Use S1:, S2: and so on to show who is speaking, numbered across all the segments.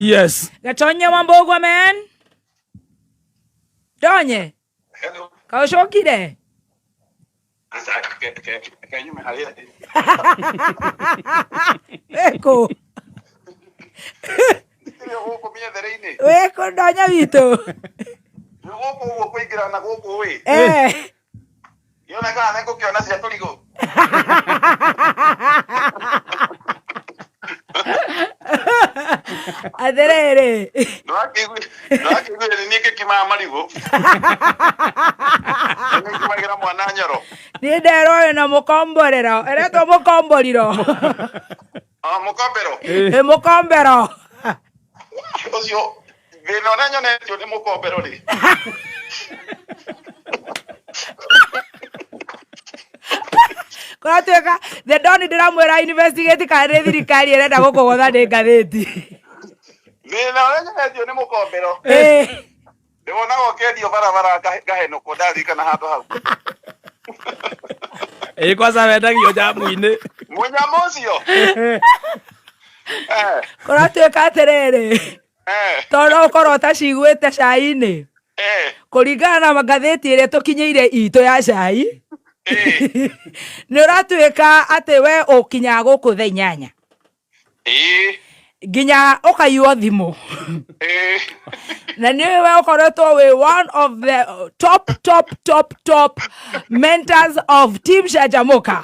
S1: Yes.
S2: Gatonye wa Mbogwa man. Donye.
S3: Hello.
S2: Kaucokire.
S3: Aca, ke nyume harĩa ndĩ.
S2: Wĩkũ?
S3: Ndikĩrĩ o gũkũ mĩethere-inĩ.
S2: Wĩkũ Ndonya witũ?
S3: Nĩ gũkũ ũguo kũingĩra na gũkũ ĩ.
S2: Eh.
S3: Ngĩona kana nĩ ngũkĩona cia tũrigũ.
S2: Atĩrĩrĩ.
S3: Ndũrakĩiguire nĩ niĩ ngĩkimaga marigũ. Nĩ niĩ ngimagĩra mwana nyoro.
S2: Niĩ nderwo ũyũ na mũkomborero. Ĩretwo mũkomboriro.
S3: Ah, mũkombero.
S2: Ĩ mũkombero.
S3: Ũcio thĩna ũrĩa nyonetio nĩ mũkombero rĩ.
S2: Kũratuĩka the Don ndĩramwĩra investigate kana nĩ thirikari ĩrenda gũkũgũtha nĩ ngathĩti.
S3: Thĩna ũrĩa nyonetio nĩ mũkombero.
S2: Ĩ.
S3: Ndĩwonaga ũkĩendio barabara ngahenũkwo ndaririkana handũ hau.
S1: Ĩ kwanza wendagio njamu-inĩ.
S3: Mũnyamũ ũcio. Eh,
S2: Kũratuĩka atĩrĩrĩ.
S3: eh,
S2: Tondũ no ũkorwo ũtaciguĩte cai-inĩ.
S3: eh,
S2: Kũringana na ngathĩti ĩrĩa tũkinyĩire itũ ya cai.
S3: eh.
S2: Nĩ ũratuĩka atĩ we ũkinyaga gũkũ thaa 8.
S3: Ĩĩ,
S2: Nginya ũkaiywo thimũ.
S3: ĩĩ.
S2: Na nĩ we ũkoretwo wĩ one of the top top top top mentors of Team Canjamũka.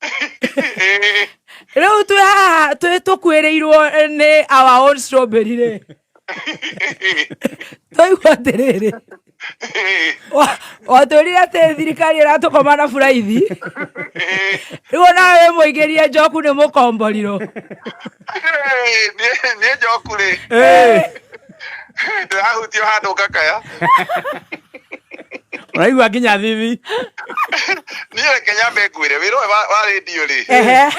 S3: Ĩĩ.
S2: Rĩu twĩ haha twĩ tũkuĩrĩirwo nĩ our own strawberry rĩ. Twaigua atĩrĩrĩ. Watwĩrire atĩ thirikari ĩratũkoma na buraithi. Rĩu onawe wĩ mũingĩrie njoku nĩ mũkomborirwo.
S3: Niĩ njoku rĩ ndĩrahutio handũ ngakaya.
S1: Ũraigua nginya thithi.
S3: Niĩ reke nyambe ngwĩre wĩra ũyũ wa rĩndiũ rĩ
S2: Ehe.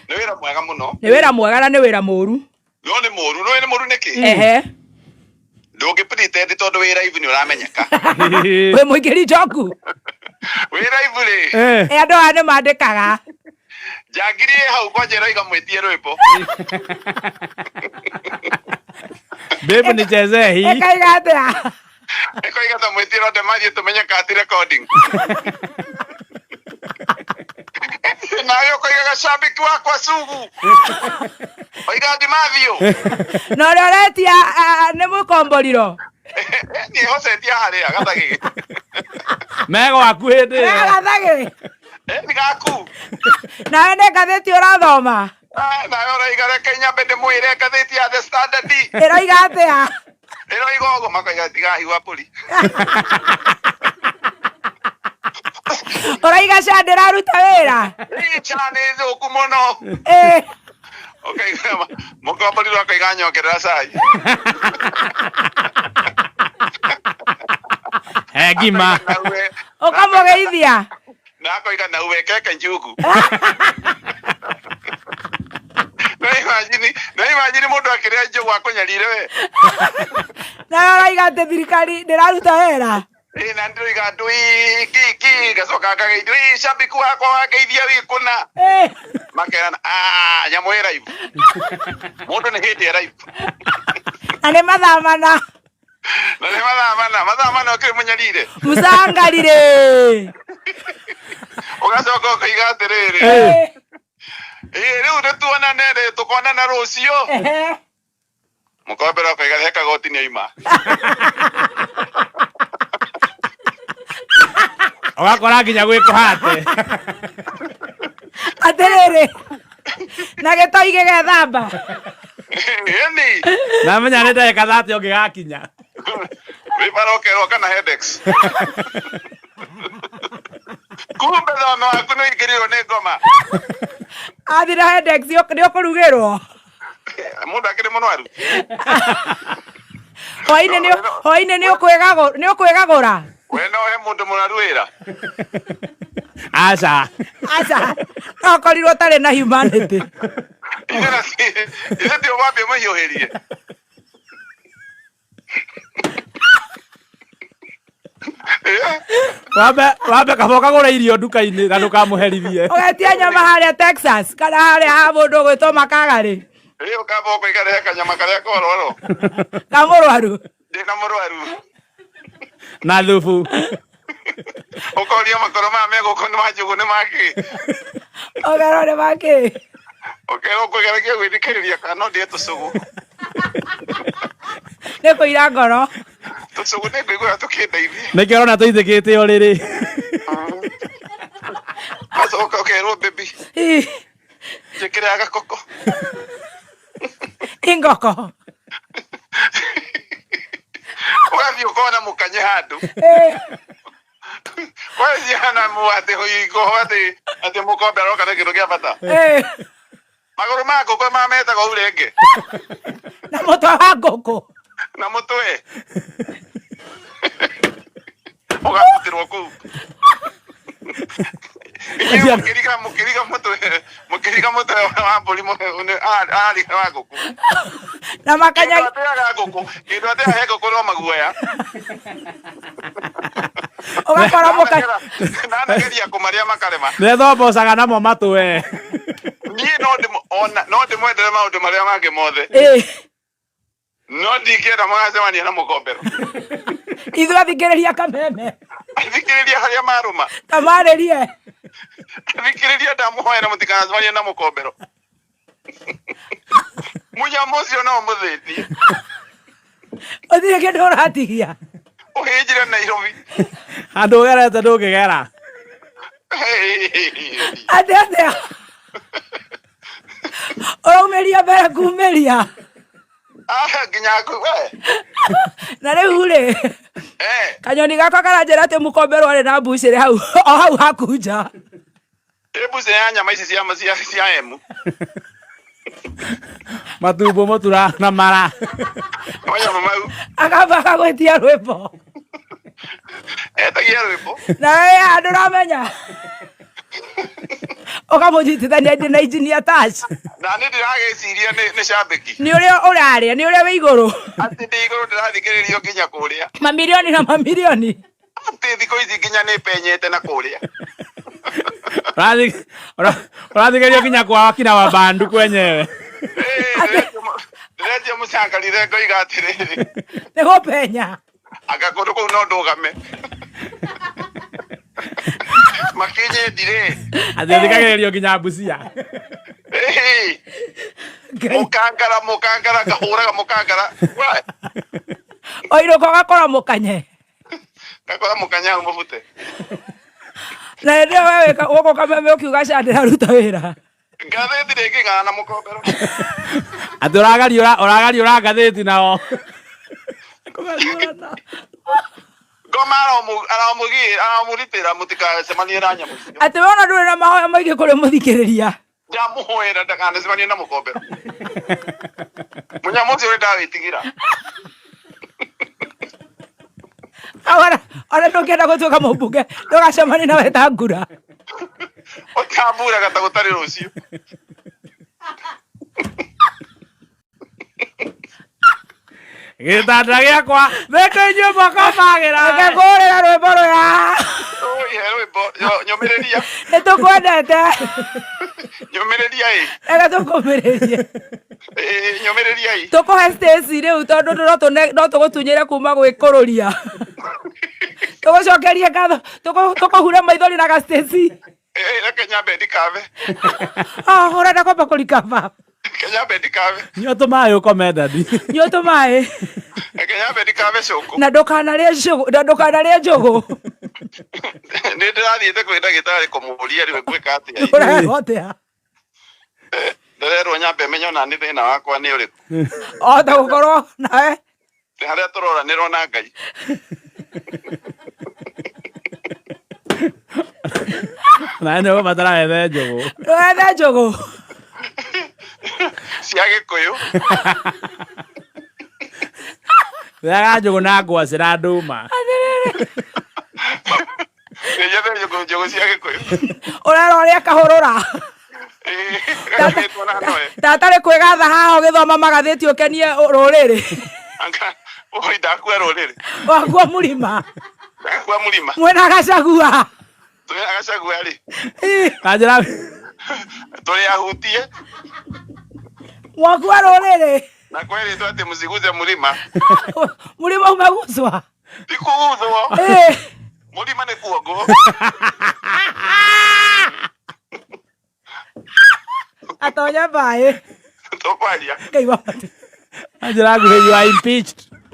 S3: nĩ wĩra mwega mũno.
S2: Nĩ wĩra mwega na nĩ wĩra mũru.
S3: No nĩ mũru, nĩ nĩ mũru nĩkĩ?
S2: Ehe.
S3: Ndũngĩ pretend tondũ wĩ live nĩ ũramenyeka.
S2: Wĩ mũingĩri njoku.
S3: Wĩ live rĩ.
S2: Ĩ andũ aya nĩ mandĩkaga.
S3: Njangiri ĩ hau kwanja ĩroiga mwĩtie rwĩmbo.
S1: Babe nichezee hii.
S2: Ĩkaiga atĩa?
S3: Ĩkoiga ta mwĩtie ronde mathiĩ tũmenye ka ti recording. Nawe ũkoigaga shabiki wakwa sugu. Oiga ndimathiũ.
S2: Na ũrĩa ũretia nĩ mũkomboriro.
S3: Niĩ hocetie harĩa gathagĩ.
S1: Megwaku hĩndĩ ĩyo.
S2: Gathagĩ.
S3: Nĩ gaku.
S2: Nawe nĩ ngathĩti ũrathoma.
S3: Ah, nawe ũroiga reke nyambe ndĩmwĩre ngathĩti ya The Standard.
S2: Ĩroiga atĩa?
S3: Ĩroiga ũguo makoiga tigahiwa mbũri.
S2: Ũroiga ca ndĩraruta wĩra.
S3: Ĩ, cha nĩ thũku mũno.
S2: Ĩ.
S3: Ũkaiga mũkomborirwo akaiga nyongerera cai.
S1: He ngima.
S2: Ũkamũgeithia.
S3: Na akoiga na uwekeke njugu. No imagine, no imagine mũndũ akĩrĩa njugu akũnyarire we.
S2: Na ũroiga atĩ thirikari ndĩraruta wĩra.
S3: Ĩ na ndĩroiga ndui ki ki ngacoka ngageithio ĩ shabiki wakwa wangeithia wĩ kũna.
S2: Ĩ.
S3: Makerana ah nyamũ ĩ live. Mũndũ nĩ hĩndĩ e live.
S2: Na nĩ mathaa 4.
S3: Na nĩ mathaa 4, mathaa 4 ũkĩrĩ mũnyarire.
S2: Mũcangarire.
S3: Ũgacoka ũkoiga atĩrĩrĩ. Ĩ rĩu nĩ tuonane rĩ tũkonana rũciũ. Mũkombero akoiga he kagoti nĩ oima.
S1: Ũgakora nginya gwĩ kũhate.
S2: Atĩrĩrĩ. Na gĩtoi gĩgethamba.
S3: Ĩni.
S1: Namenya nĩ ndagĩka 30 ũngĩgakinya.
S3: Wĩ bara ũkerwo kana headaches. Kumbe thome waku nĩ ũingĩrirwo nĩ ngoma.
S2: Athiĩ na headaches nĩ ũkũrugĩrwo.
S3: Mũndũ akĩrĩ mũrwaru.
S2: Hwainĩ nĩ hwainĩ nĩ ũkwĩgagũra nĩ ũkwĩgagũra.
S3: We no he mũndũ mũrwaru wĩra.
S1: Aca.
S2: Aca. No ũkorirwo ũtarĩ na humanity.
S3: Ithe ti ũmwambie mũhiũhĩrie.
S1: Wambe wambe kaba ũkagũra irio nduka-inĩ na ndũkamũherithie.
S2: Ũgetia nyama harĩa Texas kana harĩa ha mũndũ ũgwĩtwo Makagarĩ.
S3: Rĩu kamba ũkũigarehe kanyama karĩa kororo.
S2: Ka mũrwaru.
S3: Ndĩna mũrwaru.
S1: Na thubu.
S3: Ũkoria makoro maya me gũkũ nĩ ma njũgũ nĩ makĩ.
S2: Ũkerwo nĩ makĩ.
S3: Ũkerwo ũkũgeragia gwĩthikĩrĩria kana no ndĩe tũcũgũ.
S2: Nĩ kũira ngoro.
S3: Tũcũgũ nĩ ngũigua tũkĩndeithia.
S1: Nĩkĩo ũrona tũithĩkĩte ũrĩrĩ.
S3: Ũgacoka ũkerwo baby
S2: Ih,
S3: njĩkĩre gakoko.
S2: Ingoko.
S3: Ũgathiĩ ũkona mũkanye handũ.
S2: Eh,
S3: Kwaciana mu atĩ ngoho atĩ atĩ mũkombe aroka na kĩndũ kĩa bata.
S2: eh,
S3: Magũrũ ma ngũkũ mametagwo urenge
S2: Na mũtwe wa ngũkũ.
S3: na mũtwe. Ũgabutĩrwo kũu. Inyuĩ mũkĩriga mũkĩriga mũtwe mũkĩriga mũtwe wa mbũri arariga wa ngũkũ.
S2: Na makanya
S3: Kĩndũ ateaga ngũkũ kĩndũ ateaga he ngũkũ no maguoya.
S2: Ũgakora mũkanye.
S3: Nanageria kũmarĩa makarema.
S1: Nĩthombocaga namo matũ we.
S3: Niĩ no ndĩmũ- ona no ndĩmwendere maũndũ marĩa mangĩ mothe.
S2: Eh,
S3: No ndingĩenda mũgacemania na mũkombero.
S2: Ithuĩ athikĩrĩria kameme.
S3: Athikĩrĩria harĩa marũma.
S2: Tamarĩrie.
S3: Athikĩrĩria ndamũhoera mũtikanacemanie na mũkombero. Mũnyamũ ũcio no ũmũthĩnie.
S2: Ũtirĩ kĩndũ ũratigia.
S3: Ũhĩnjire Nairobi.
S1: Handũ ũgerete ndũngĩgera.
S2: Atĩ atĩa. Ũraumĩria mbere kumĩria.
S3: Ah, nginya ku we.
S2: Na rĩu rĩ.
S3: Eh,
S2: Kanyoni gakwa karanjĩra atĩ mũkomberwo arĩ na mbucĩrĩ hau o hau haku nja.
S3: ĩmbuce ya nyama ici cia cia cia emu.
S1: Matumbo mũtura na mara.
S3: Manyama mau.
S2: Akamba agagwĩtia rwĩmbo.
S3: Etagia rwĩmbo.
S2: Na we handũ ũramenya. Ũkamũnyitithania na engineer Tash.
S3: Na nĩ ndĩragĩciria nĩ nĩ cambĩki.
S2: Nĩ ũrĩa ũrarĩa, nĩ ũrĩa wĩ igũrũ.
S3: Atĩ ndĩ igũrũ ndĩrathikĩrĩrio nginya kũrĩa.
S2: Mamirioni na mamirioni.
S3: Atĩ thikũ ici nginya nĩ penyete na kũrĩa.
S1: Ũrathikĩrĩrio nginya kwa wakina wa bandu kwenyewe.
S3: Eh, ndĩretia mũcangarire ngoiga atĩrĩrĩ.
S2: Nĩ gũpenya.
S3: Anga kũndũ kũu no ndũgame. Makinyĩndirĩ.
S1: Atĩ ũthikagĩrĩrio nginya Busia.
S3: Ĩĩ,
S2: Ngai.
S3: Mũkangara mũkangara ngahũraga mũkangara. We,
S2: Oirũka ũgakora mũkanye.
S3: ngakora mũkanya hau mũbute.
S2: Na hĩndĩ ĩyo we wĩka gũkũ kameme ũkiuga ca ndĩraruta wĩra.
S3: Ngathĩti ndĩngĩng'ana na mũkombero.
S1: Atĩ ũragariũra ũragariũra ngathĩti nao.
S2: Kũgariũrana.
S3: Ngoma aramũgitĩra mũtikacemanie na nyamũ icio.
S2: Atĩ we ona ndũrĩ na mahoya maingĩ kũrĩ mũthikĩrĩria.
S3: Ndamũhoera ndakanacemanie na mũkombero. Mũnyamũ ũcio nĩ ndawĩtigĩra.
S2: Ona ona ndũngĩenda gũtuĩka mũmbunge ndũgacemanie na Wetangula.
S3: Ũtamburaga ta gũtarĩ rũciũ.
S1: Gĩtanda gĩakwa nĩkĩ inyuĩ mũkomagĩra.
S2: Reke ngũrĩre rwĩmbo rũya.
S3: Oi, he rwĩmbo nyũmĩrĩria.
S2: Nĩ tũkwendete.
S3: Nyũmĩrĩria ĩ.
S2: Reke tũkũmĩrĩrie.
S3: Ĩ, nyũmĩrĩria ĩ.
S2: Tũkũhe Stacy rĩu tondũ no tũne- no tũgũtunyĩre kuma gwĩkũrũria. Tũgũcokerie ngatho tũkũhure maithori na ga Stacy.
S3: Ĩ, reke nyambe ndikave.
S2: Ah, ũrenda kwamba kũrikaba.
S3: Reke nyambe ndikave.
S1: Nyua tũmaĩ ũkome dadi.
S2: Nyua tũmaĩ.
S3: Reke nyambe ndikave cũkũ.
S2: Na ndũkanarĩe njũgũ, na ndũkanarĩe njũgũ.
S3: Nĩ ndĩrathiĩte kwĩ ndagĩtarĩ kũmũria rĩu ngwĩka atĩa.
S2: Ũrerwo atĩa?
S3: Ndĩrerwo nyambe menye ona nĩ thĩna wakwa nĩ ũrĩkũ.
S2: O ta gũkorwo nawe.
S3: Nĩ harĩa tũroranĩrwo na Ngai.
S1: Nawe nĩ ũgũbatara wethe njũgũ.
S2: Wethe njũgũ.
S3: Cia Gĩkũyũ.
S1: Rĩaga njũgũ na ngwacĩ na ndũma.
S3: Nĩnjethe njũgũ njũgũ cia Gĩkũyũ.
S2: Ũrerwo ũrĩa kahũrũra.
S3: Ĩ, gathĩtwo na noe.
S2: Tata rĩ kwĩgatha haha ũgĩthoma magathĩti ũkenie rũrĩrĩ.
S3: Anga, oi ndakua rũrĩrĩ.
S2: Wakua mũrima.
S3: Ndakua mũrima.
S2: Mwĩna Gachagua.
S3: Tũrĩ Gachagua rĩ.
S1: Na njĩra
S3: Tũrĩ ahutie.
S2: Mwaku wa rũrĩrĩ.
S3: Na kwerĩtwo atĩ mũciguze mũrima.
S2: Mũrima umeguswa.
S3: Ti kũguthwo.
S2: Eh.
S3: Mũrima nĩ kuongo.
S2: Atonya mbaĩ.
S3: Tũkwaria.
S2: Ngai wa matu.
S1: Anjĩra nguhĩ, you are impeached.